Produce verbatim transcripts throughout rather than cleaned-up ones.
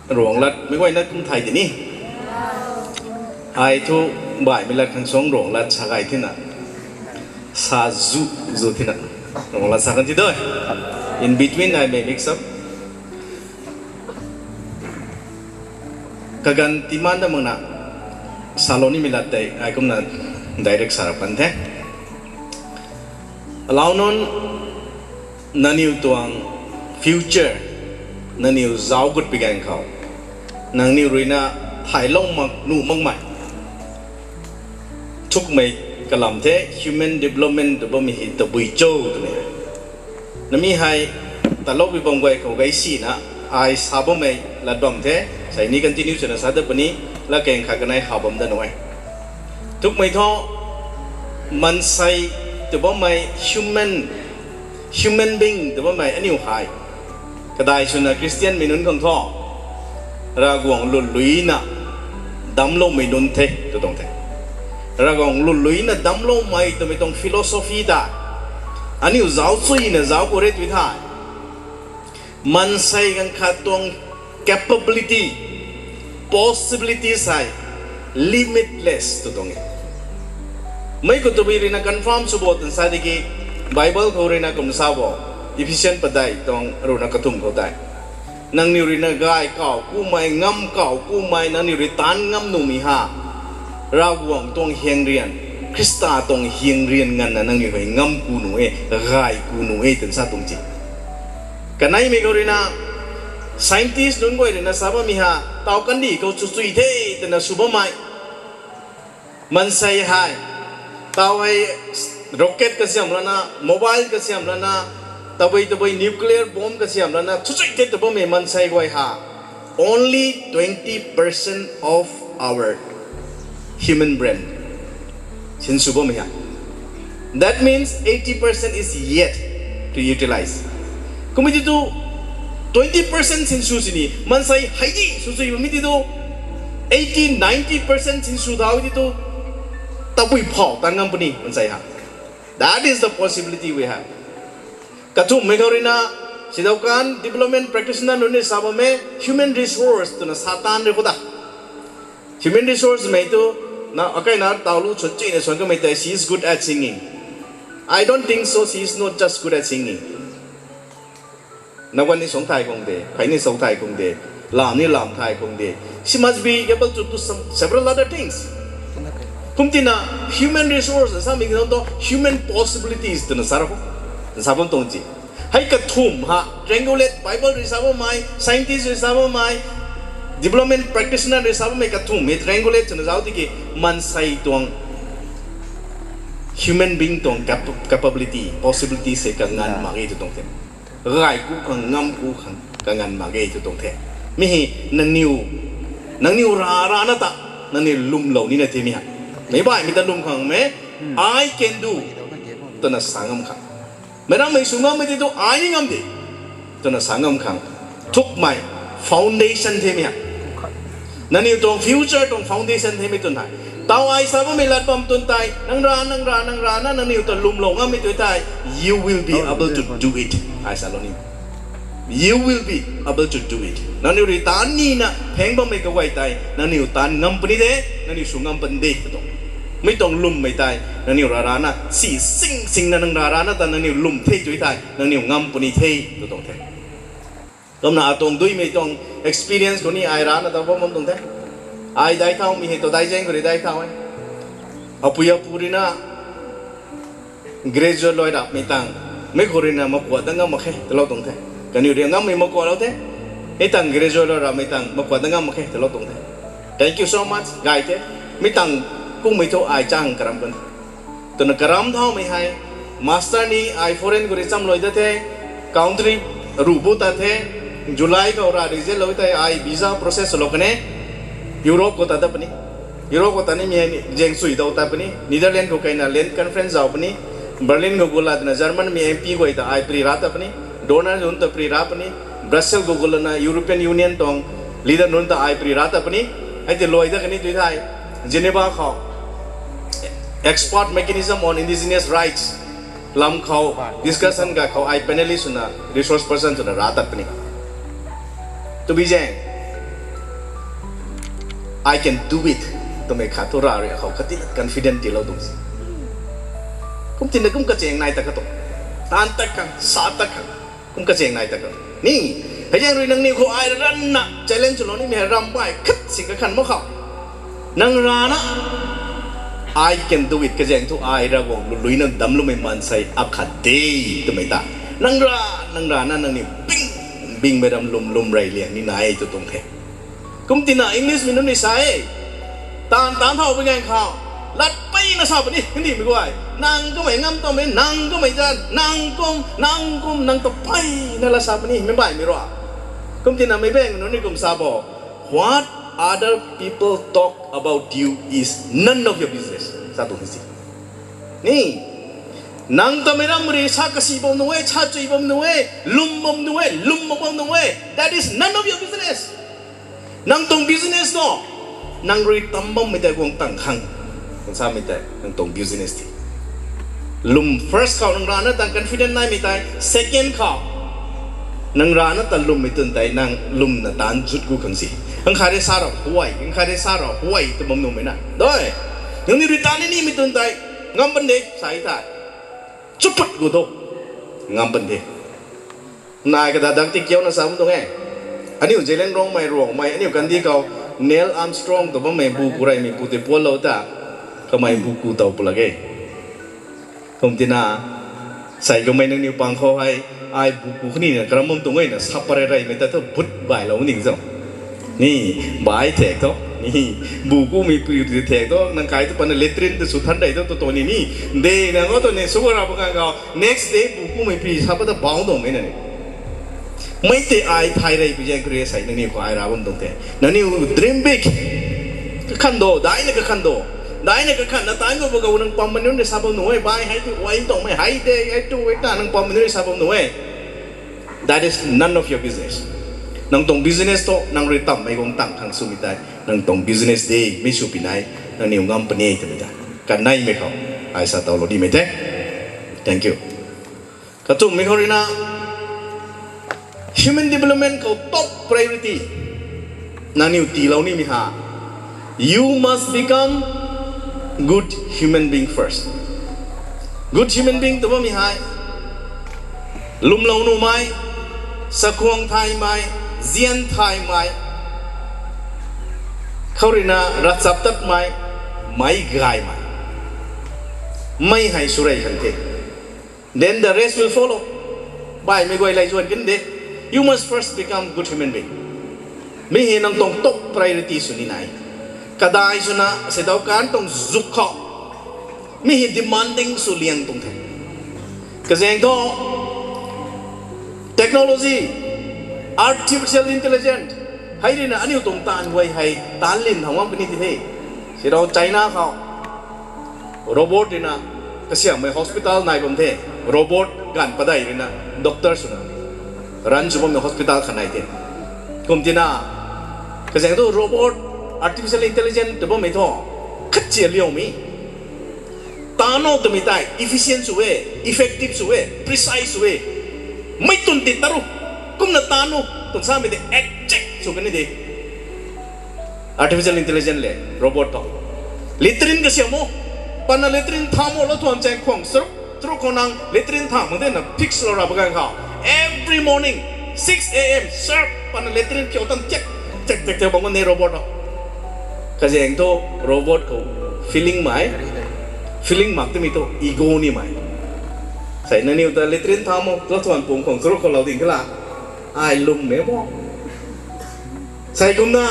Ruanglat mei guayna kum thay di ni. Ai thu baihmei lat khang suang Ruanglat sa gay thina. Sa zu, zu thina. Ruanglat sa kan thi doi. In between I may mix up. Kaganv timan da makna, salou nimei lat tei ai kumna direct sa rap kan the. Alauc nunc, nangniw tuang future, nangniw zauc gut pi ganv khou, nangniw ruina thaylou mak nuh makmei thukmei kalam the, human development tw bammei hei tabui cho twmei. Nami hei, taloupui bam guay khou gay sina, ai sa bammei lat bam the, sei ni continue swna sa dat puni, latkaeng khat kanei how bam dat nuh e. Thukmei thu, maansei tw bammei human, human being tw bammei aniu hei kadai swna Christian mei nunc khang thu, Ravguangc lwnluina damcloumei nunc the tw tuang the. Ravguangc lwnluina damcloumei twmei tuang philosophy ta, aniu zauc chuyna zauc ku re tw thei, maansei ganv khat tuang capability, possibility sei limitless tw tuang e. Mei khou tabui ruina confirm sw bo twna sa diki, Bible khou ruina kum sa bo, Ephesian padeih tuang ruhna kathumh khou tei, nangniw ruina gay kau kumei, ngam kau kumei, nangniw rui taanc ngam nuhmei ha, Ravguangc tuang hiangrian, Khrista tuang hiangrian nganvna nangniw hei ngam ku nuh e, gay ku nuh e twna sa tuang ti. Kaneimei khou ruina, scientist nunc guay ruina sa bammei ha, taw kandih khou chuchui the twna sw bammei maansei hei, taw hei rocket kasiam lana, mobile kasiam lana, tabui tabui nuclear bomb kasiam lana chuchui the tw bammei maansei guay ha, only twenty percent of our human brain sinsw bammei ha. That means eighty percent is yet to utilize. Kumei ti tu, twenty percent sinsw sini maansei hei di swchui bammei ti tu, eighty, ninety percent sinsw thau ti tu, tabui phau tan ngam puni maansei ha. That is the possibility we have. Kathumhmei khou ruina, sidau kan development practitioner nunc ni sa bam e, human resource twna sa tan rui khou ta. Human resource mei tu, na akaina taw lu chun china suan kamei tei, she is good at singing. I don't think so, she is not just good at singing. Naguan ni suang thay khang de, phey ni suang thay khang de, lam ni lam thay khang de. She must be able to do some, several other things. Kum tina, human resource samei ki tu, human possibilities twna sa ra khou, sa bam tuang ti. Hei kathumh ha, triangulate, Bible rui sa bammei, scientist rui sa bammei, development practitioner rui sa bammei kathumh hei triangulate swna zauc tiki, maansei tuang, human being tuang cap-, capability, possibility sei kanganv mak ge tw tuang the. Gay ku khang, ngam ku khang kanganv mak ge tw tuang the. Mi hei nangniw, nangniw ra rana ta, nangniw lwmlou nina themei ha. Meic baihmei ta lwm khang mei, I can do twna sa ngam khang. Meic rammei sw ngammei ti tu ai ni ngam de twna sa ngam khang. Thukmei, foundation themei ha. Nangniw tuang future tuang foundation themei twn hei, taw ai sa bammei lat bam twn tei, nang ra, nang ra, nang rana nangniw ta lwmlou ngammei tu tei, you will be able to do it. Ai salou ni. You will be able to do it. Nangniw rui taanc nina pheng bammei kaguay tei nangniw taanc ngam puni de, nangniw sw ngam puni de tw tuang. Mi tuang lwmmei tei nangniw ra rana si sing singna nang ra rana ta nangniw lwm the tu tei nangniw ngam puni the tw tuang the. Kumna atuang duimei tuang experience khou ni ai rana ta bam bam tuang the. Ai daic thaumei hei tu daic zaeng khou rui daic thau e. Apui apu ruina graduate luai rapmei tang, mei khou ruina makuat dat ngam mak khe twlou tuang the. Kaniw rui ngammei makuatlou the. Hei tang graduate luai rapmei tang makuat dat ngam mak khe twlou tuang the. Thank you so much, gay the. Mi tang kummei thu ai chang karam kan twna karam thaumei hei, master ni ai foreign khou rui chamluai dat the, country ruh bu tat the, July khou ra result lou tei ai visa process lou kan e, Europe khou tat dat puni. Europe khou tat nimei hei zaeng chui dau tat puni, Netherlands khou kaina land conference zau puni, Berlin khou gula twna German mi M P guay ta ai pri ra tat puni, donor nunc ta pri ra puni, Brussels khou gulana European Union tuang leader nunc ta ai pri ra tat puni, hei ti luai dat kani tu thei, Geneva khou expert mechanism on indigenous rights lam khou discussion ga khou ai panelist swna resource person swna ra tat puni. Tabui zaeng, I can do it twmei khat thu ra rui akhou khatni confident tiilou tuang se. Kum tina kum kacheng nai ta kha tu, taanv tat khang, sa tat khang, kum kacheng nai ta kha tu ni, hei zaeng rui nangniw khou ai ranna challenge lou nimei hei ram bai khat si kakhan mak khou, nang rana I can do it, kazaeng thu ai Ravguangc lu luina damcloumei maansei akhat de twmei ta, nang ra, nang rana nangniw bing, bingmei ram lwm lwm rey liang ni nai tu tuang the. Kum tina English mei nunc ni sa e, taanv taanv thau pui ganv khou, lat peyna sa puni kandihmei guay, nang kummei ngam tuangmei, nang kummei zan, nang kum, nang kum, nang ta peyna lat sa puni meic baihmei rua. Kum tina meic baeng nunc ni kum sa bo, what other people talk about you is none of your business sa tuang si ni. Nang ta meic ram rui sa kasi bam nu e, sa chui bam nu e, lwm bam nu e, lwm mak bam nu e, that is none of your business. Nang tuang business no, nang rui tam bammei tei guang tang khang, samei tei nang tuang business the. Lwm first khou nang rana tang confident naimei tei, second khou nang rana ta lwmmei twn tei nang lwmna taanv zut gu khang si. Nkhat rui sa ra huay, nkhat rui sa ra huay tw bam numei na dui, nangniw rui taanv ni nimei twn tei ngam pan de sa tei, chuput gu tu, ngam pan de. Nai kadadak ti kiuna sa bam tuang e. Aniu Zeliangrongmei, Ruangmei, aniu kandih khou Neil Armstrong tw bammei bu ku reymei pu tei puatlou ta, kamei bu ku tow pw lak e. Kum tina, sei kamei nangniw pang khou hei, ai bu ku khatni na karam bam tuang e na sa pary reymei ta thu but bailou ning zam ni, bai thek thu ni, bu kumei pu tei thek thu nang kai tu pana latrine ta sw than rey thu tu tu ni ni, de na ngau tu ni sw ra pa kan khou next day bu kumei pu sa pa ta bau tuangmei na ni. Mei tei ai thay rey pi zaeng kariu sei nangniw khou ai ra bam tuang the. Nangniw dream big. Kakhan do, daina kakhan do. Daina kakhanna taanv khou pa khou nang pam mei nunc rui sa bam nu e, bai hei tu ai tuangmei hei de, hei tu e ta nang pam mei nunc rui sa bam nu e. That is none of your business. Nang tuang business thu nang rui tammei guang tang khang swmei tei nang tuang business de, mi sw pi nai, nangniw ngam puni twmei ta kaneimei khou ai sa towlou nimei the. Thank you. Katumei khou ruina human development khou top priority nangniw tiilou nimei ha, you must become good human being first. Good human being tw bammei hei lwmlou numei, sakhwang thaymei, zian thaymei, khou ruina ravchaptatmei, meic gaymei, mei hei sw rey khang the. Then the rest will follow. Baihmei guay lei zuan kan de. You must first become good human being. Mi hei nang tuang top priority sw ni nai. Kadai swna seidau kan tuang zuk khou mi hei demanding sw liang tuang the. Kazaeng thu technology, artificial intelligence hei ruina aniu tuang taanv guay hei taanv lin thau ngam puni ti the. Seidau China khou robot ruina kasiammei hospital nai bam the. Robot ganv padeih ruina doctor swna run sw bammei hospital khat nai the. Kum tina, kazaeng thu robot, artificial intelligence tw bammei thu khatchi liaumei, taanv o twmei tei efficient sw e, effective sw e, precise sw e. Mei twn ti taru, kumna taanv o twn samei tei exact sw kan ni de. Artificial intelligence le robot thu latrine kasiam o, pana latrine tham o, lou thuan chaeng khwang charuk charuk khou nang latrine tham mak de na fix lou ra pa ganv khou, every morning six a.m. sharp pana latrine kiu tan tiak tiak tiak tiak bam kan de robot thu. Kazaeng thu robot khou feeling mei, feeling mak timei thu ego nimei. Sei nangniw ta latrine tham o, lou thuan pung khwang charuk khou lou ding kala, ai lwmmei bo. Sei kumna,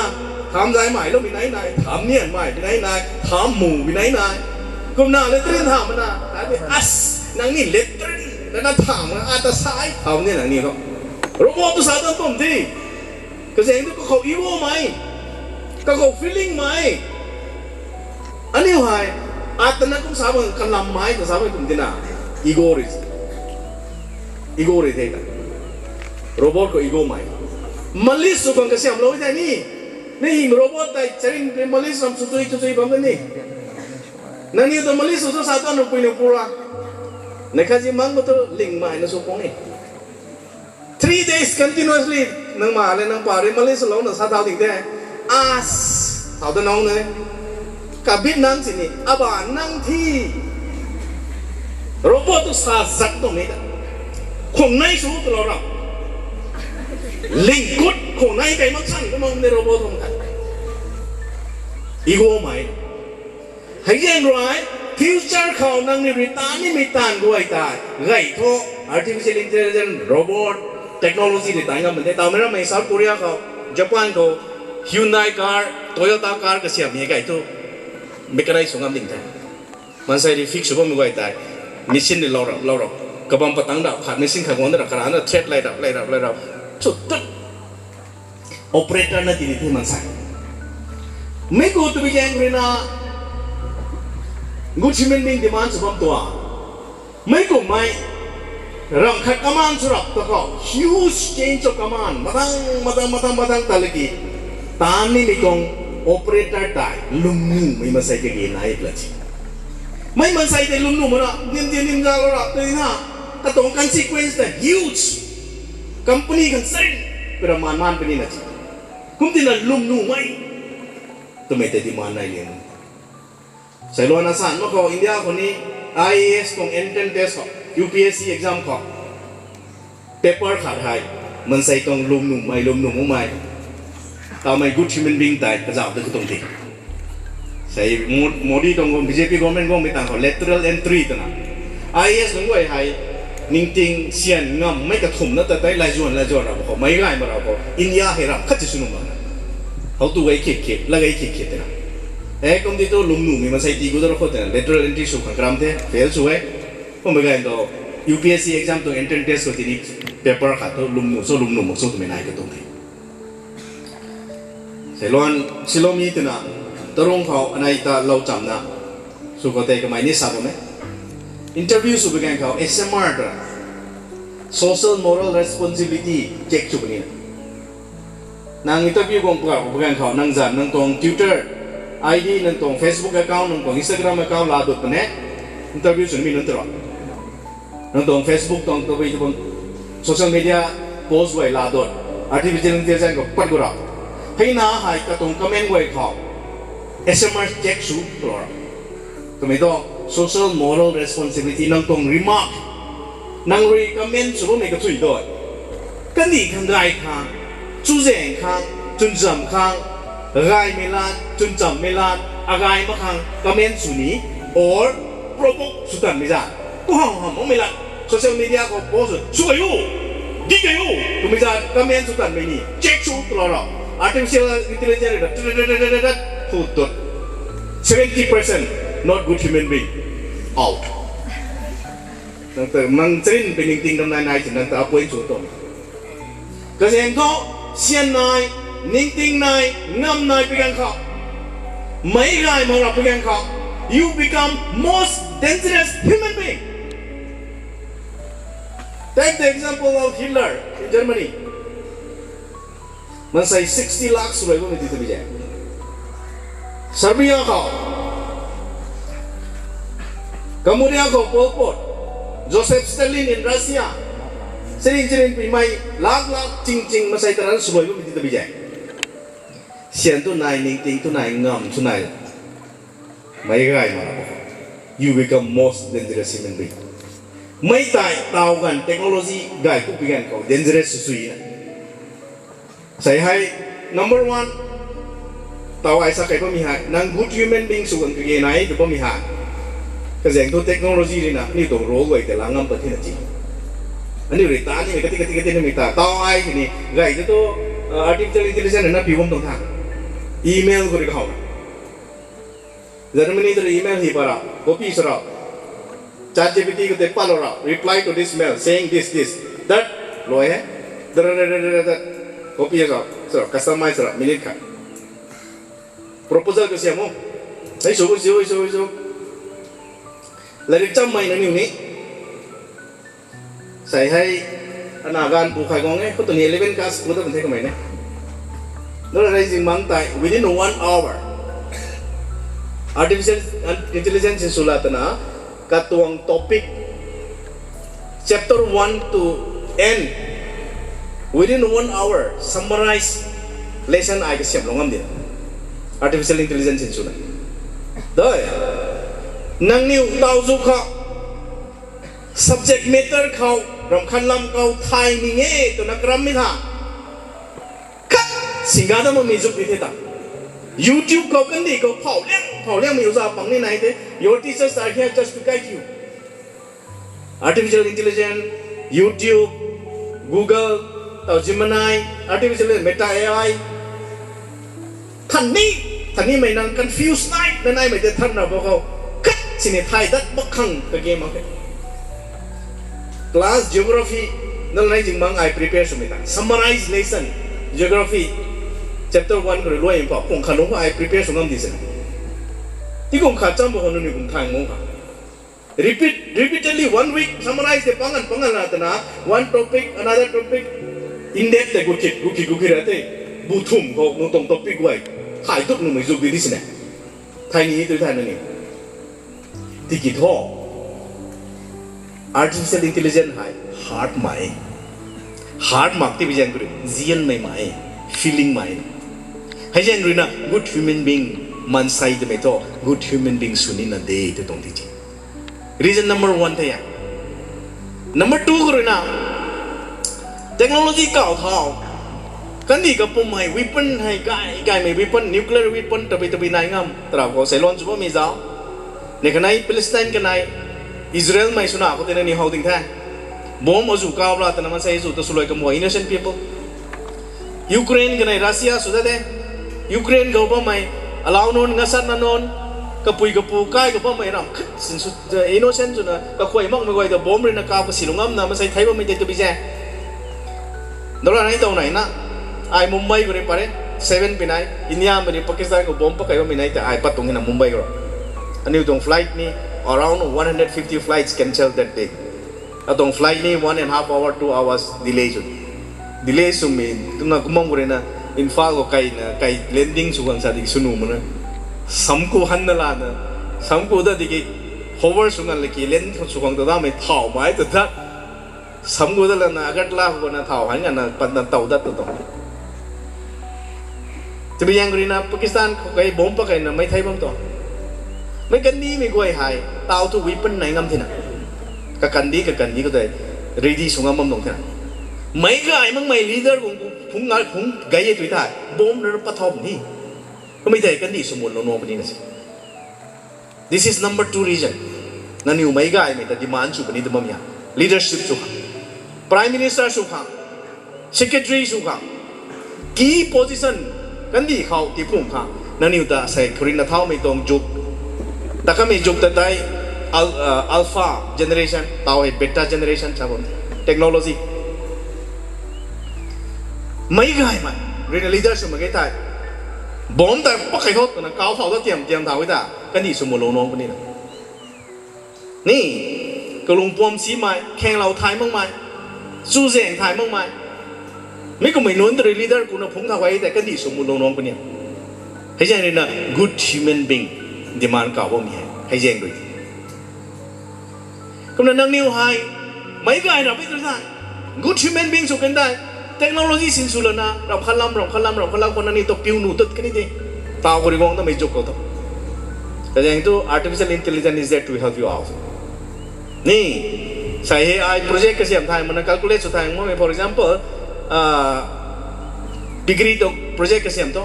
tham zay mei lou mi nai nai, tham nian mei mi nai nai, tham mu mi nai nai. Kumna latrine tham mana ai, as, nangniw latrine nana tham mana ata sai tham ni nangniw thu. Robot tu sa tan pum di. Kazaeng thu kakhou ego mei, kakhou feeling mei. Aniu hei atana kum sa bam, kalam mei ta sa bam kum tina, ego rui, ego rui the ta. Robot khou ego mei. Malis sw khang kasiamlou tei ni, mi hei robot tei charin malis ram sw tui sw tui bam kan ni. Nangniw ta malis sw tu sa tu nupui nupu ra, nai khatzi mang khou tu ling mei na sw pung e. Three days continuously nang ma le nang pa rui malis swlouna sa thau ding the. As Tau da nang ne. Kabit nang sini, aba nang thi. Robot tu sa zat tu me da. Khong nai su tu lo ra. Lingkut khong nai kai mak sang tu nang ne robot tu ka. Igo mai. Hei jeng ruai, future khou nang ni rui tan ni mi tan guay tai. Gay thu, artificial intelligence, robot, technology ni tan ngam de. Tau mera mei South Korea khou, Japan khou, Hyundai car, Toyota car kasiam ni gay thu. Mechanic sw ngam ding the. Mansei ri fix sw bam guay tai. Machine ni lau rap, lau rap. Kabam patang rap, khat machine khat guang rap, karan rap, thread lai rap, lai rap, lai rap. Chu tut. Operator na tini the mansei. Mei ku tu bi jeng rui na. Good human being demand sw bam tua. Mei ku mei. Ram khat command sw rap ta khou. Huge change of command. Matang, matang, matang, matang ta laki. Tan ni mi tuang operator tai. Lwmnu mei mansei kage nai pla chi. Mei mansei tei lwmnu mana. Nim, nim, nim, za lo rap tei na. Katuang consequence ta huge. Company kan sen. Pera man man puni na chi. Kum tina lwmnu mei. Twmei tei demand nai lian. Sailuan asan mak khou India khou ni I A S tuang entrance test khou, U P S C exam khou. Paper khat hei, mansei tuang lwmnu mei, lwmnu mei. Tau mei good human being tai, kazauh de katung ti. Sei Mo-, Modi tuang B J P government guangmei tang khou lateral entry twna. I A S nunc guay hei, ningting sian ngam mei kathumh na ta tei laizuan, laizuan rap khou, meic gay ma rap khou, India hei ram khat ti sw nuh mak na. How tu gay khit khit, la gay khit khit twna. E, kum ti tu lwmnu mei mansei ti gu da rap khou twna, lateral entry sw khang karam the, fail sw e. Kummei gay tu, U P S C exam tuang entrance test khou tini, paper khat tu lwmnu cho, lwmnu mak cho twmei nai katung the. Sailuan, Silomi twna, tarung khou anei ta lou chamna, sw khou tei kamei ni sa bam e. Interview sw bi ganv khou S M R ta, social moral responsibility check sw puni na. Nang interview guang pwkhou, pwkhou khou, nang zan, nang tuang Twitter I D, nang tuang Facebook account, nang tuang Instagram account la dut pune. Interview sw mi nunc tei rui. Nang tuang Facebook tuang tabui tuang social media post guay la dut. Artificial intelligence khou pat gu rap. Hei na hei katuang comment guay khou. S M R check sw, tw rap. Kamei tu social moral responsibility nang tuang remark. Nang rui comment sw bammei kathui doi. Kandih khang gay khang, chuzaeng khang, chwncham khang, gaymei lat, chwnchammei lat, agay mak khang comment sw ni, or provoke sw tanmei zat. Ku ham ham makmei lat, social media khou post sw, sw gay o, di gay o, twmei zat comment sw tanmei ni, check sw tw rap. Artificial intelligence rui na, thu tut. Seventy percent not good human being. Out. Nang ta, nang charin pui ningting ram nai nai si nang ta appoint sw tuang. Kazaeng khou, sian nai, ningting nai, ngam nai pui ganv khou. Meic gay mak rap pui ganv khou. You become most dangerous human being. Take the example of Hitler in Germany. Mansei sixty lakh swluai bammei ti tabui e. Serbia khou, Cambodia khou Pol Pot, Joseph Stalin in Russia, charin charin pui mei lakh lakh ching ching mansei taran swluai bammei ti tabui e. Sian tu nai, ningting tu nai, ngam tu nai. Meic gay mak rap khou. You become most dangerous human being. Meic tei taw ganv technology gay ku pui ganv khou dangerous sw sui na. Sei hei, number one, taw ai sa kei bammei hei, nang good human being sw ganv kage nai tw bammei hei. Kazaeng thu technology rui na, aniu tuang role guay tei la ngam pat thina ti. Aniu rui ta nimei kati kati kati nimei ta, taw ai kini, gay tu tu, uh, artificial intelligence na piu bam tuang tha. Email khou rui kahowna. Germany ta rui email hi pa rap, copy sw rap. ChatGPT khou tei palou rap, reply to this mail, saying this, this, that, luai he. Copy sw rap, sw rap, customize sw rap, minute khat. Proposal kasiam o. Hei sw, sw, sw, sw. Latrik chammei na niw ni. Sei hei, ana ganv pu khai guang e, khou tu ni eleven class pu ta bam the kamei ne. Nara rei zingmang tei, within one hour, artificial intelligence sw la twna, katuang topic, chapter one to end, within one hour, summarize lesson ai kasiamlou ngam di. Artificial intelligence sinswna, dai, nangniw tau zu khou, subject matter khou, ramkhan lam khou thay ning e twna karam mi tha. Khat singga da makmei zuk di the ta. YouTube khou kandih khou phau liang phau liangmei uza pang ni nai the. Your teachers are here just to guide you. Artificial intelligence, YouTube, Google, tau Gemini, artificial Meta A I. Thanni, thanni mei nang confuse nai, na nai mei te than ra bo khou. Khat sini thay dat bak khang kage mak khe. Class geography, nal nai jing mang ai prepare sw mei ta. Summarize lesson, geography, chapter one khou rui luai pa, kung khat lung khou ai prepare sw ngam di sina. Ti kung khat cham bo khou nuni kum thay ngong kha. Repeat, repeatedly one week summarize te pangan pangan la tana, one topic, another topic, in depth te gukit, gukit, gukit ra te, bu thum khou nung tong topic guay, thay tuk nung mei zuk di di sina. Thay ni tu thay na ni. Tiki tho. Artificial intelligence hei hard mai. Hard mak ti bi zaeng kuri, zian mei mai, feeling mai. Hei zaeng rui na good human being, mansei twmei tho, good human being sw ni na de tw tuang ti chi. Reason number one the ya. Number two khou rui na, technology kau thau. Kandih kapum hei weapon hei gay gaymei weapon, nuclear weapon tabui tabui nai ngam. Tarau khou seilon sw bammei zau. Ne kanei Palestine kanei Israel mei swna khou tei na ni how ding the. Bomb azu kau la tana mansei azu ta swluai kamuai innocent people. Ukraine kanei Russia sw da de. Ukraine khou bammei alau nunc, ngasat na nunc, kapui kapu kai khou bammei ram khat sin sw, innocent swna kakhuay makmei guay ta bomb rui na kau kasi lu ngamna mansei thei bammei tei tabui zaeng. Dora nai tow nai na. Ai Mumbai khou rui pare, seven pinai, India mei rui Pakistan khou bomb pakai bammei nai tei ai pat tuang hina Mumbai khou. Aniu tuang flight ni, around one hundred fifty flights cancelled that day. Atuang flight ni one and half hour, two hours delay sw. Delay swmei twna kumang khou rui na Imphal khou kai na, kai landing sw khang sa di sw nuh mak na. Samku han na la na. Samku da diki hover sw ngan laki land sw khang ta damei thau mai ta dat. Samku da lana Agartala khou na thau han ngan na pat na tow dat tu tuang. Tabui zaeng rui na Pakistan khou kai bomb pakai na mei thei bam tuang. Mei kandihmei guay hei, tau thu weapon nai ngam thina. Kakandih, kakandih khou tei ready sw ngam bam tuang thina. Meic gay makmei leader guang phungc ngai phungc gay e tui thei, bomb na pathau ni. Kamei tei kandih sw mun lou nuang puni na si. This is number two reason. Nangniw meic gaymei ta demand sw puni tu bam ya. Leadership sw khang, Prime Minister sw khang, Secretary sw khang, key position kandih khou tiphung khang nangniw ta sei khouringna thaumei tuang zuk. Ta kamei zuk ta tei al-, uh, alpha generation, tau hei beta generation sa bam. Technology. Meic gaymei rui na leader sw mak ge thei, bomb ta pakai thot twna kau thau ta tiam tiam thau e ta, kandih sw mun lou nuang puni na. Ni, kalung puam simei, khaenglou thay makmei, chuzaeng thay makmei. Mi kummei nunc ta rui leader kuna phungc thau e tei kandih sw mun lou nuang puni. Hei zaeng rui na good human being demand kau bammei hei. Hei zaeng rui. Kumna nangniw hei, meic gay na pi tu sa. Good human being sw kan dai. Technology sinsw lana, ram khat lam, ram khat lam, ram khat lam khou nangniw ta piu nuh tut kan ni de. Tau khou rui guang ta mei zuk khou tho. Kazaeng tu artificial intelligence is there to help you out. Ni, sei hei ai project kasiam thay mana calculate sw thay mana, for example, ah, degree tu project kasiam tu,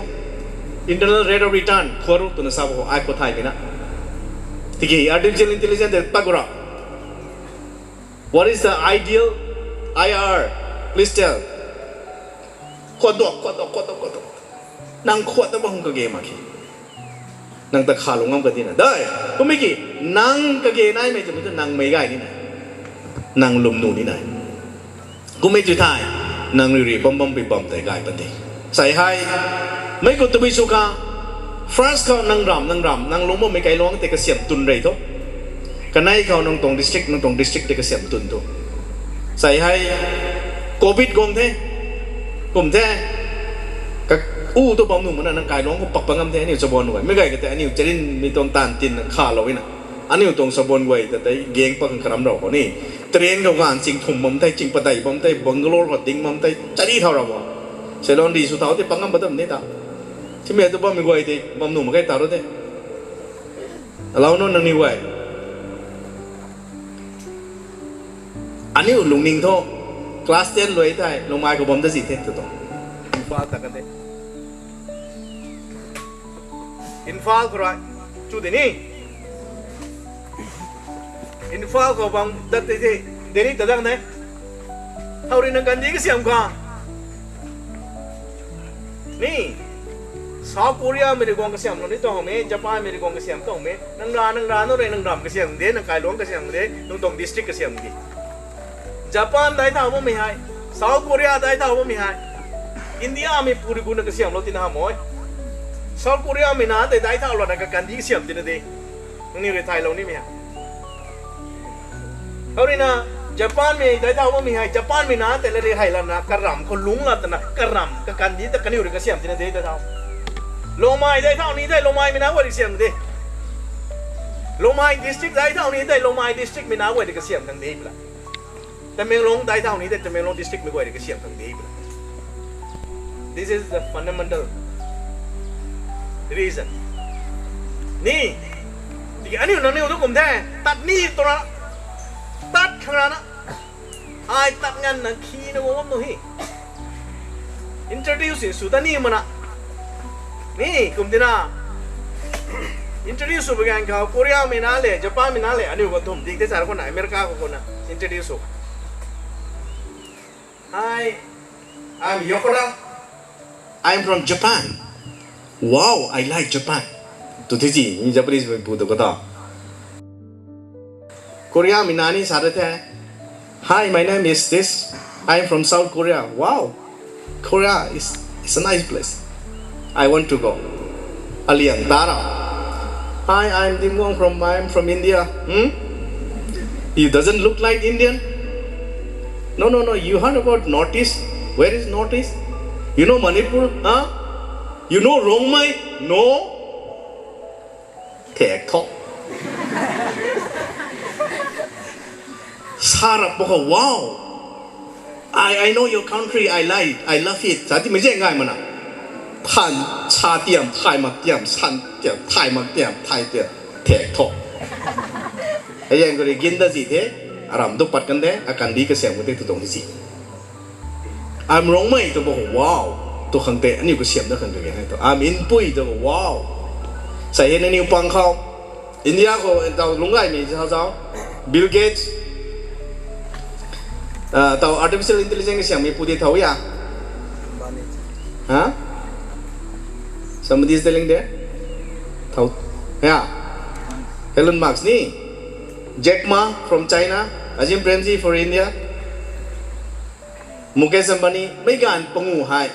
internal rate of return khou ru twna sa bo ai khou thay mina. Tiki artificial intelligence de pat gu ra. What is the ideal I R R? Please tell. Khuat duak, khuat duak, khuat duak, khuat duak. Nang khuat ta bang kage mak khe. Nang ta kha lung ngam ka dina. Dai, kummei ki, nang kage naimei twmei tu nang meic gay ni nai. Nang lwm nuh ni nai. Kummei tu thei, nang rui rui bam bam pui bam tei gay pan de. Sei hei, meic khou tabui sw khang, first khou nang ram, nang ram, nang lungc bammei kailuangc tei kasiam twn rey tho. Kanei khou nang tuang district, nang tuang district tei kasiam twn tho. Sei hei, covid guang the, kum the, ka, u tu bam nuh mana nang kailuangc khou pak pa ngam the, aniu chaban guay. Meic gay ka tei aniu charinmei tuang taanv tin khalou na. Aniu tuang chaban guay ta tei gang pa khang karam rau khou ni. Train khou ganv ching thum bam tei, ching padeih bam tei, Bangalore khou ding bam tei, chari thau rau bo. Seilon ri sw thau tei pa ngam pa tam ni ta. Simei tu bammei guay de, bam nuh mak ge ta ru de. Allow no nangniw guay. Aniu lungning thu, class ten luai thei, Lungmai khou bam da zi the tu tu. Imphal ta kan de. Imphal khou rui, chu de ni. Imphal khou bam dat tei the, Delhi ta dang de. Thau rui nang kandih kasiam kha. Ni, South Korea mei rui guang kasiam lou ni tuang me, Japan mei rui guang kasiam tuang me. Nang ra, nang ra, nang rui, nang ram kasiam de, nang kailuang kasiam de, nang tuang district kasiam de. Japan dai thau bammei hei, South Korea dai thau bammei hei, India mei puri guna kasiam lou tina hamh e. South Korea mei na tei dai thau lana kakandih kasiam tina de. Nangniw rui thaylou nimei hei. Hou rui na, Japan mei dai thau bammei hei, Japan mei na tei la rui hei lana karam khou lungc la twna karam kakandih ta kaniw rui kasiam tina de dai thau. Lungmai dai thau ni tei Lungmai mei na guay rui kasiam de. Lungmai district dai thau ni tei Lungmai district mei na guay rui kasiam kan de pla. Tamenglong dai thau ni tei Tamenglong district mei guay rui kasiam kan de pla. This is the fundamental reason. Ni, tiki aniu nangniw tu kum the, tat ni twna, tat khang rana. Ai tat nganvna khina guang bam nu hi. Introduce sw ta ni mana. Ni, kum tina. Introduce sw bagan khou Korea mei na le, Japan mei na le, aniu khou thum dik tei char khou na, America khou khou na. Introduce sw. Hi, I'm Yokora. I'm from Japan. Wow, I like Japan. Tu thi ji, ni Japanese mei pu tu kata. Korea mei na ni sa re the. Hi, my name is this. I'm from South Korea. Wow, Korea is, is a nice place. I want to go. Aliang tara. Hi, I'm Dimwang from, I'm from India. Hmm? You doesn't look like Indian. No, no, no. You heard about Northeast? Where is Northeast? You know Manipur? Huh? You know Rongmei? No. Thek tho. Sarap bok khou, wow. I, I know your country, I like, I love it. Sa ti mei zeng gay mana. Than, sa tiam, thay mak tiam, san tiam, thay mak tiam, thay tiam, thek tho. Hei zeng kari gin da zi the, aram tu pat kan de, akan di kasiam kan de tu tuang di zi. I'm Rongmei tu bo, wow. Tu khang te, aniu kasiam da khang kage hai tu. I'm Inpui tu bo, wow. Sa hei nangniw pang khou. India khou, tau lungc gay mei zau zau. Bill Gates. Ah, tau artificial intelligence kasiam mei pu di thau ya. Ha? Somebody is telling there? Thau. Ya. Elon Musk ni. Jack Ma from China. Azim Premji for India. Mukesh Ambani, mei ganv pangu hei.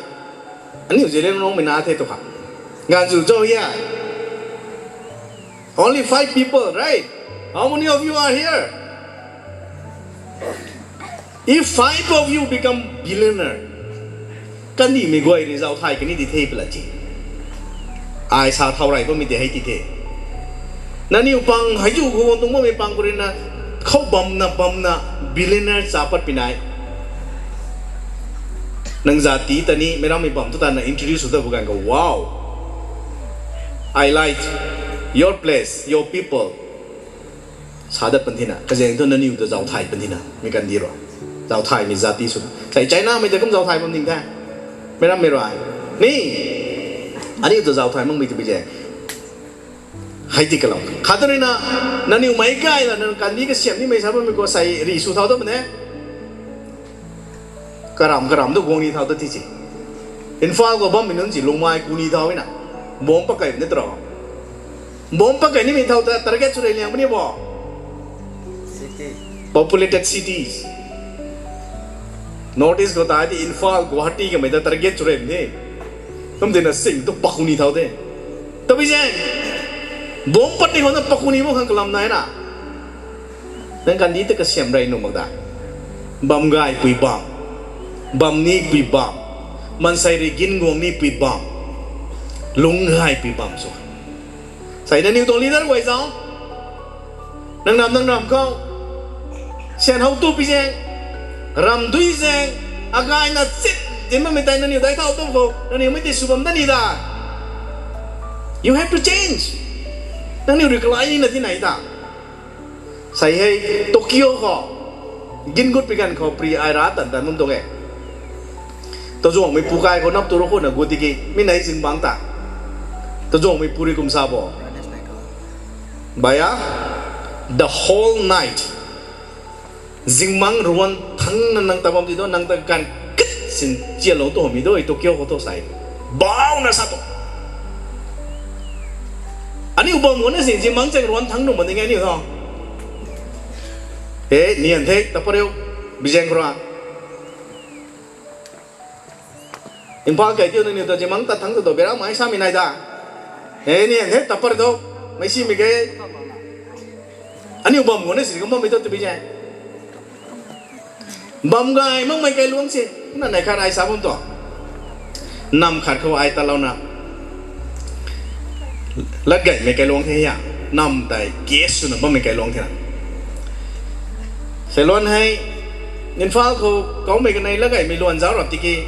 Aniu Zeliangrong mei na the tu kha. Ganv zu cho ya. Only five people, right? How many of you are here? If five of you become billionaire, kandih mei guay rui zau thay kani di the pala ti. Ai sa thau rai bammei di hei ti the. Nangniw pang hei zu khou tuang bammei pang khou rui na khou bamna bamna billionaire cha pat pi nai. Nang zat ti ta ni, meic rammei bam tu ta na introduce sw ta bu ganv khou, wow. I like your place, your people. Sa dat pan thina, kazeng tu nangniw ta zau thay pan thina, mei kandih ru. Zau thaymei zat ti sw. Sai China mei ta kum zau thay bam ding the. Meic rammei rui. Ni, aniu ta zau thay makmei tu bi zeng. Hei ti kalou. Khat rui na, nangniw meic kai la, nang kandih kasiam nimei sa bammei khou sai ri sw thau ta mane. Karam, karam tu guang ni thau ta ti si. Imphal khou bammei nunc si Lungmai ku ni thau na. Bomb pakai ni tro. Bomb pakai nimei thau ta target sw rei liang puni bo. Populated cities. North East khou ta ti Imphal, Guwahati kamei ta target sw rei ni. Kum tina sing tu paku ni thau de. Tabui zeng. Bomb pat ni khou na paku ni mo khang kalam nai na. Nang kandih ta kasiam rei nuh mak da. Bam gaypui bam. Bam nipui bam. Maansei rui gin guang nipui bam. Lungc gaypui bam sw. Sai nangniw tuang leader guay zau. Nang nam nang ram khou. Syan how tu pi zeng. Ram dui zeng. Agayna chit din bammei tei nangniw dai thau tu khou. Nangniw mei ti sw bam da ni da. You have to change. Nangniw rui kalai nina thi nai ta. Sei hei Tokyo khou, gin gut pi ganv khou pri ai ra tan tan bam tuang e. Tazuangmei pu kai khou nap tu ro khou na gut tiki mi nei zingbangc ta. Tazuangmei pu rui kum sa bo. Baya, the whole night. Zingbangc ruan thangna nang ta bam ti tu, nang ta ganv kit sin chialou tu mi tu, Tokyo khou tu sei. Bau na sa tu. Aniu bam gun na sin, zingbangc chaeng ruan thang nu ma ding e aniu tho. He, nian the, ta pariu, Bijen khou ra. Imphal kai tiu nangniw ta zingbangc ta thang tu tu, bera mai sa mi nai da. He, nian the, ta pariu tu, mei si mi ke. Aniu bam gun na sin, kum bam mi tu tu Bijen. Bam gay makmei kailuangc se, na nei khat ai sa bam tu. Nam khat khou ai talouna, lat gaymei kailuangc the ya. Nam tei case swna bammei kailuangc the na. Seiluan hei, Imphal khou kaumei kanei lat gaymei luan zauc rap tiki,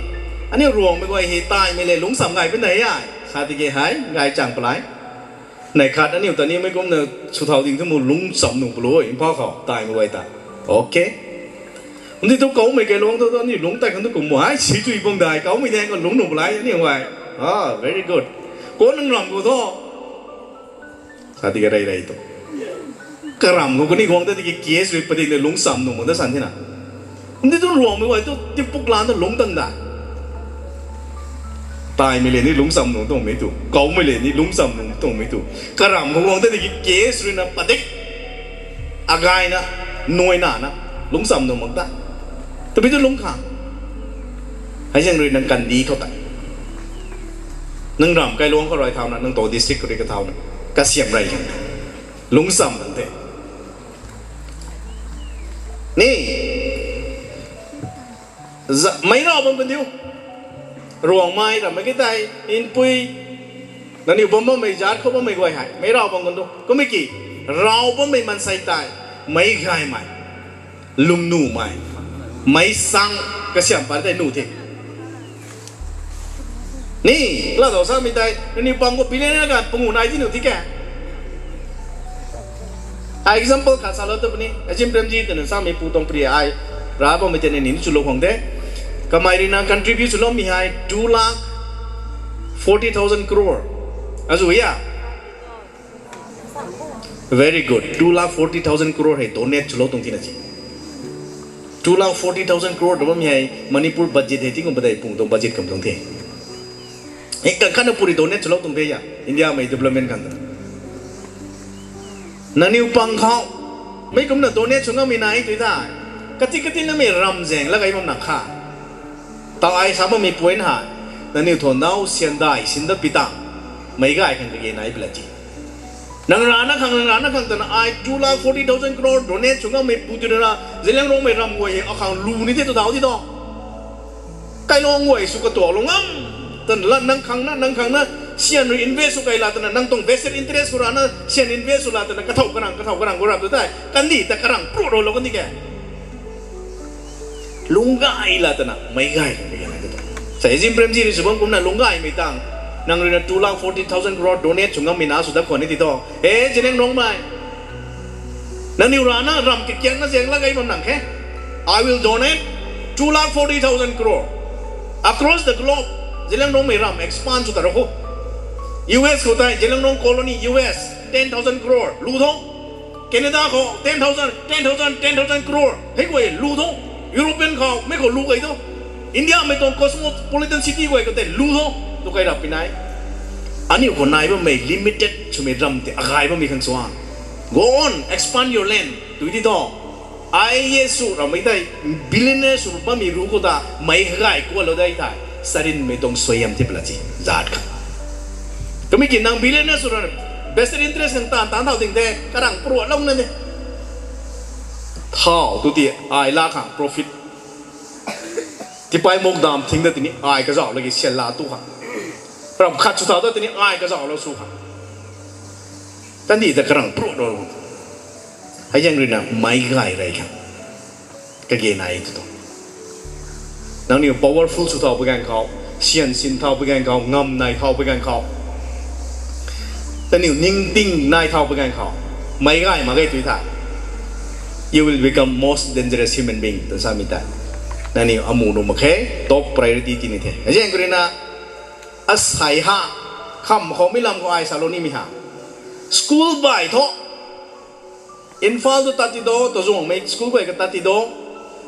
aniu Ruangmei guay hei taimei le lungcsam gay pun de ya. Sa tiki hei gay chang palai. Nei khat aniu ta nimei kumna sw thau ding thu mu lungcsam nuh palou, Imphal khou taimei guay ta. Okay. Ndi tu kaumei kailuangc thu, aniu lungc tei khang tu kum mu hei si tui bang dai, kaumei daeng khou lungc nuh palai aniu guay. Ah, very good. Kou nang ram khou thu, sa tiki rey rey tu, karam khou kani guang ta tiki case rui padik le lungcsam nuh mak ta san thina. Ndi tu Ruangmei guay tu tipuk lan ta lungc tan da. Taimei le ni lungcsam nuh tuangmei tu, kaumei le ni lungcsam nuh tuangmei tu, karam khou guang ta tiki case rui na padik, agayna, nuaina na, lungcsam nuh mak ta. Tabui tu lungc khang. Hei zaeng rui nang kandi khou ta, nang ram kailuangc khou rui thauna, nang tuang district khou rui kathauna, kasiam rey khang, lungcsam khang the. Ni, za-, meic rav bam kan diu. Ruangmei rammei ki tei, Inpui, nangniw bam bammei zaat khou bammei guay hei meic rav bam kan diu. Kummei ki, rav bammei maansei tei meic gaymei, lwmnumei, meic sang, kasiam pat tei nuh the. Ni, laa dau samei tei, nangniw pang khou billionaire ganv pangu nai ti nuh thi ke. Ai example khat salou tu puni, Azim Premji twna samei pu tuang pri ai, rav bammei tei ni ni chulou khang de. Kamei rui na contribute swloumei hei two lakh forty thousand crore. Azu ya? Very good. Two lakh forty thousand crore hei donate swlou tuang thina si. Two lakh forty thousand crore ta bammei hei Manipur budget hei tingkum padeih pung tuang budget kam tuang the. Hei kan khatna puri donate swlou tuang the ya, Indiamei development khang ta. Nangniw pang khou meic kumna donate sw ngammei nai tui tei, kati kati namei ram zaeng la gay bam na kha. Tau ai sa bammei point hei, nangniw tho nau syan dai sin dat pi tang, meic gay khang kage nai pla ti. Nang rana khang, nang rana khang twna ai two lakh forty thousand crore donate sw ngammei pu twna, Zeliangrongmei ram guay hei akhang lu ni the tu thau ti tu. Kailuangc guay sw katuaklou ngam twna la nang khang na, nang khang na, syan rui invest sw kai la twna, nang tuang vested interest khou rana syan invest sw la twna, kathau karang, kathau karang khou rap tu tei, kandih ta karang prut rou lou kandih ke. Lungc gay la twna, meic gay khang kage nai tu. Sa Azim Premji rui sw bam kumna lungc gaymei tang, nang rui na two lakh forty thousand crore donate sw ngammei na sw dat khwan ni ti tu. E, Zeliangrongmei, nangniw rana ram kikiakna zaeng la gay bam nang khe. I will donate two lakh forty thousand crore across the globe. Zeliangrongmei ram expand sw ta rou khou. U S khou tei Zeliangrong colony U S ten thousand crore lu tho. Canada khou ten thousand, ten thousand, ten thousand crore hei guay lu tho. European khou mei khou lu gay tho. Indiamei tuang cosmopolitan city guay khou tei lu tho. Tu kai rap pi nai. Aniu khou nai bammei limited swmei ram tei agay bammei khang swan. Go on, expand your land. Tui ti tho. Ai ye sw rammei tei, billionaire sw bammei ru khou ta meic gay kualou dei tei, sarinmei tuang suaihiam ti pla ti, zaat kha. Kummei ki nang billionaire sw ra, vested interest khang taanv taanc thau ding de, karang pruatlou na de. Thau tu ti ai la khang profit. Tipai mok dam thing da tini ai kazauh laki syan la tu kha. Ram khat sw thau da tini ai kazauhlou sw kha. Kandih ta karang pruatlou. Hei zaeng rui na meic gay rey khang kage nai tu tu. Nangniw powerful sw thau pui ganv khou, syan sin thau pui ganv khou, ngam nai thau pui ganv khou, Aniu ningting nai thau pui ganv khou, meic gay mak ge tu thei, you will become most dangerous human being twna samei tei, nangniw amu nuh mak khe, top priority tini the. Azaeng khou ruina, asei ha, kham khou mi lam khou ai salou nimei ha, school bai thu, Imphal tu tat ti do, Tazungmei school guay ka tat ti do,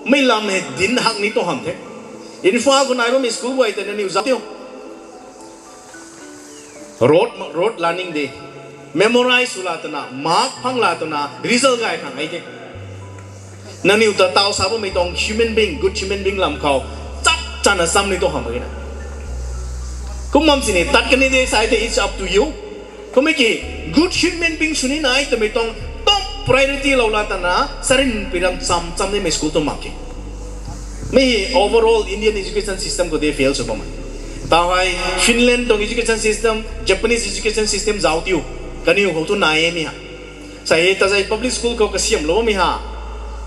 mei lam hei dinc hak ni tu hamh the. Imphal khou nai bammei school guay tei nangniw zauc tiu. Road, road learning de. Memorize sw la twna, mark phang la twna, result gay khang ai de. Nangniw ta taw sa bammei tuang human being, good human being lam khou, chap chana cham ni tu hamh mak ge na. Kum bam sini tat kani de sai the, it's up to you. Kummei ki, good human being sw ni nai twmei tuang top priority lou la twna, sarin piram cham cham nimei school tu mak ke. Mi overall Indian education system khou de fail sw bammei. Tau hei Finland tuang education system, Japanese education system zauc tiu. Kaniw khou tu nai e mi ha. Sai hei Tazei public school khou kasiamlou bammei ha,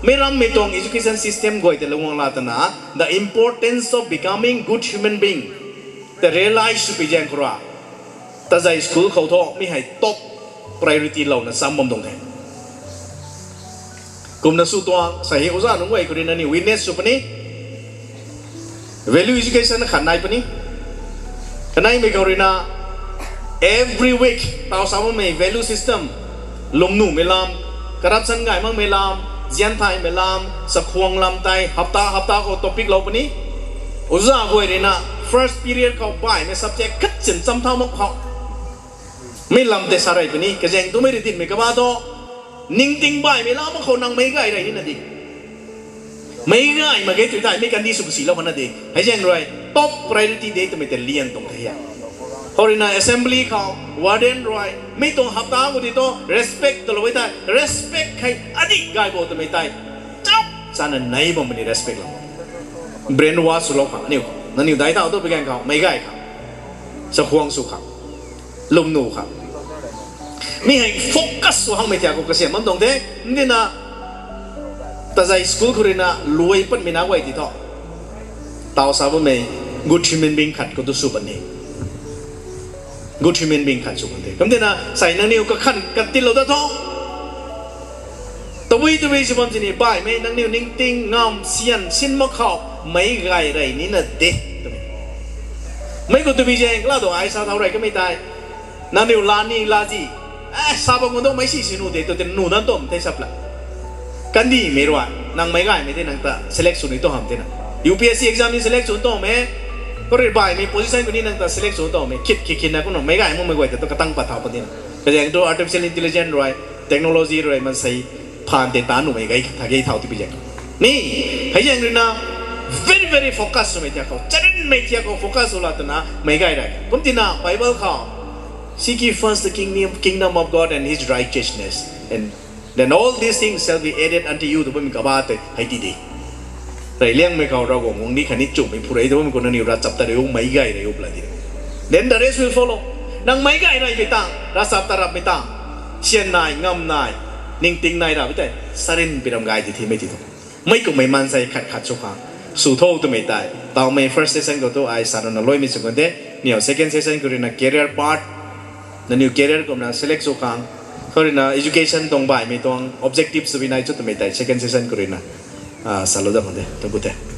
meic rammei tuang education system guay tei lou guang la twna, the importance of becoming good human being tei realize sw pui zaeng khou rui, Tazei school khou thu mi hei top priority louna cham bam tuang the. Kumna sw tuang, sai hei oja nunc guay khou ruina ni witness sw puni. Value education khat nai puni. Kaneimei khou ruina, every week taw sa makmei value system, lwmnumei lam, corruption gay makmei lam, zian thaymei lam, chakhwang lam tei hapta hapta khou topic lou puni. Oja guay ruina, first period khou baihmei subject khat sin cham thau mak khou, mi lam tei sa rey puni. Kazaeng tumei rui dinmei kaba tu, ningting baihmei lam khou nang meic gay rey nina di, meic gay mak ge tu thei mi kandi sw kasilou khana di. Hei zaeng rui top priority de twmei tei lian tuang the. Hou ruina assembly khou warden rui mi tuang hapta khou di tu respect twlou e thei, respect hei adih gay bo twmei tei, chap chana nei bammei ni respect lou, brainwash swlou khang aniu khou, nangniw dai thau tu pui ganv khou meic gay khang, chakhwang sw khang, lwmnu khang, mi hei focus sw hangmei thiak khou kasiam bam tuang the. Kumtina, Tazei school khou ruina luai patmei na guay ti thu, taw sa bammei good human being khat khou tu sw pan ni, good human being khat sw pan the. Kumtina sai nangniw kakhan katiilou ta thu, tabui tabui sw bam sini baihmei nangniw ningting ngam sian sin mak khou meic gay rey nina de twmei. Meic khou tabui zaeng kala tu ai sa thau rey kamei tei, nangniw la ni la zi, e sa bam gu do meic si si nu de tu tin nu dan tum the sap la. Kandihmei rui nang meic gaymei tei nang ta select sw ni tu hamh tina, U P S C exam ni select sw tuang mei, khou rui baihmei position khou ni nang ta select sw tuang mei, khit khit khit na kumna meic gay makmei guay ta tu katang pat thau pat tina. Kazaeng tu artificial intelligence rui, technology rui maansei phaan tei ta nuhmei gay tha ge thau ti pui zaeng ni, hei zaeng ruina very very focus swmei thiak khou, charynmei thiak khou focus sw la twna meic gay rey. Kumtina Bible khou, Seek ye first the kingdom, kingdom of God and his righteousness, and then all these things shall be added unto you, tw bammei kaba tei hei ti de. Reyliangmei khou Ravguangc guang ni khatni chumhmei phu rey tw bammei khou nangniw ravchaptat rey u, meic gay rey u pla di. Then the rest will follow. Nang meic gay reymei tang, ravchaptat rapmei tang, sian nai, ngam nai, ningting nai ra mei tei, charyn piram gay ti thimei ti thu, mei kummei maansei khat khat sw khang sw tho twmei tei tawmei first session khou tu ai sa rana loimei sw kan the. Niw second session khou ruina career path, nangniw career kumna select sw khang, khou ruina education tuang baihmei tuang objective sw bi nai cho twmei tei second session khou ruina salou dat kan the. Thank you the.